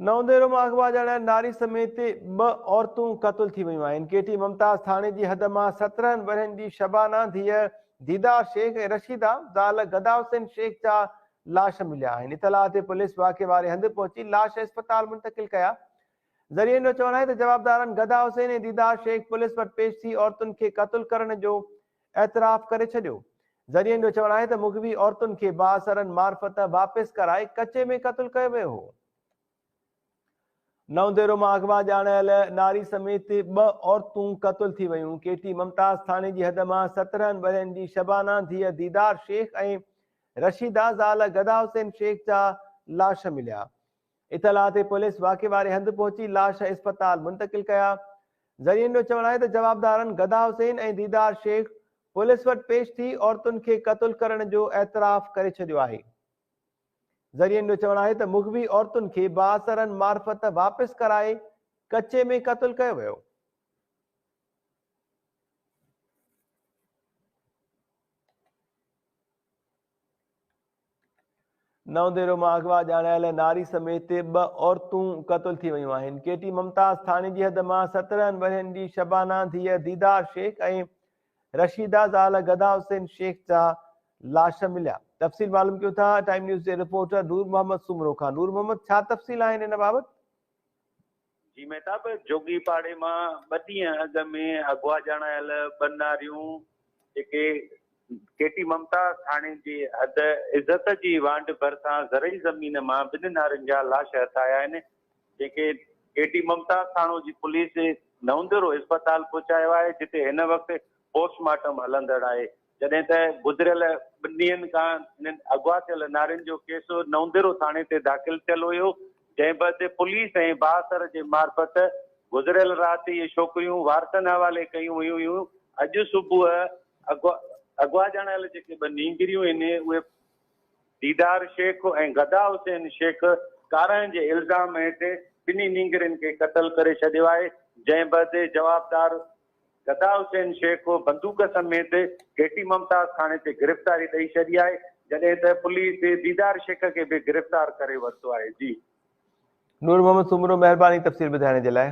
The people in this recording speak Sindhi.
نئون ديرو مان اغوا ڄاڻايل ناري سميت ٻه عورتون قتل ٿي ويون آهن. ڪي ٽي ممتاز ٿاڻي جي حد مان 17 ورهين جي شبانه ڌيء ديدار شيخ ۽ رشيده زال گدا حسين شيخ جا لاش مليا آهن. اطلاع تي پوليس واقعي واري هنڌ پهچي لاش اسپتال منتقل ڪيا. ذريعن جو چوڻ آهي ته جوابدارن گدا حسين ۽ ديدار شيخ پوليس وٽ پيش ٿي عورتن کي قتل ڪرڻ جو اعتراف ڪري ڇڏيو. ذريعن جو چوڻ آهي ته مغوي عورتن کي بااثرن معرفت واپس ڪرائي ڪچي ۾ قتل ڪيو ويو هو. نئون ديرو مان اغوا ڄاڻايل ناري سميت ٻه عورتون قتل ٿي ويون. ڪي ٽي ممتاز ٿاڻي جي حد مان 17 ورهين جي شبانه ڌيء ديدار شيخ ۽ رشيده زال گدا حسين شيخ جا لاش مليا. اطلاع تي پوليس واقعي واري هنڌ پهچي لاش اسپتال منتقل ڪيا. ذريعن جو چوڻ آهي ته جوابدارن گدا حسين ۽ ديدار شيخ پوليس وٽ پيش ٿي عورتن کي قتل ڪرڻ جو اعتراف ڪري ڇڏيو آهي. ذريعن جو چوڻ آهي ته مغوي عورتن کي بااثرن معرفت واپس ڪرائي ڪچي ۾ قتل ڪيو ويو. نئون ديرو مان اغوا ڄاڻايل ناري سميت ٻه عورتون قتل ٿي ويون آهن. ڪي ٽي ممتاز ٿاڻي جي حد مان 17 ورهين جي شبانه ڌيء ديدار شيخ ۽ رشيده زال گدا حسين شيخ جا لاش مليا. تفصيل معلوم ڪيون ٿا ٽائيم نيوز جي رپورٽر نور محمد سومرو کان. نور محمد ڇا تفصيل آهن ان بابت؟ جي مهتاب، جوڳي پاڙي مان ٻه ڏينهن اڳ ۾ اغوا ڄاڻايل ٻه ناريون جيڪي ڪي ٽي ممتاز ٿاڻي جي حد عزت جي وانڍ ڀرسان زرعي زمين مان ٻن نارين جا لاش هٿ آيا آهن، جنهن کي ڪي ٽي ممتاز ٿاڻو جي پوليس نئونديرو اسپتال پهچايو آهي، جتي هن وقت پوسٽ مارٽم هلندڙ آهي، جڏهن ته گذريل ٻن ڏينهن کان انهن اغوا ٿيل نارين جو ڪيس نئونديرو ٿاڻي تي داخل ٿيل هيو، جنهن بعد پوليس ۽ بااثر جي معرفت گذريل رات اهي ڇوڪريون وارثن حوالي ڪيون ويون هيون، اڄ صبح اغوا اغوا ڄاڻايل جيڪي ٻه نينگريون آهن اهي ديدار شيخ ۽ غدا حسين شيخ ڪارنهن جي الزام هيٺ ٻنهي نينگرين کي قتل ڪري ڇڏيو آهي، جنهن بعد جوابدار گدا حسين شيخ بندوق سميت ڪي ٽي ممتاز ٿاڻي تي گرفتاري ڏئي ڇڏي آهي، جڏهن ته پوليس ديدار شيخ کي به گرفتار ڪري ورتو آهي. جي. نور محمد سومرو مهرباني تفصيل ٻڌائڻ جي لاء.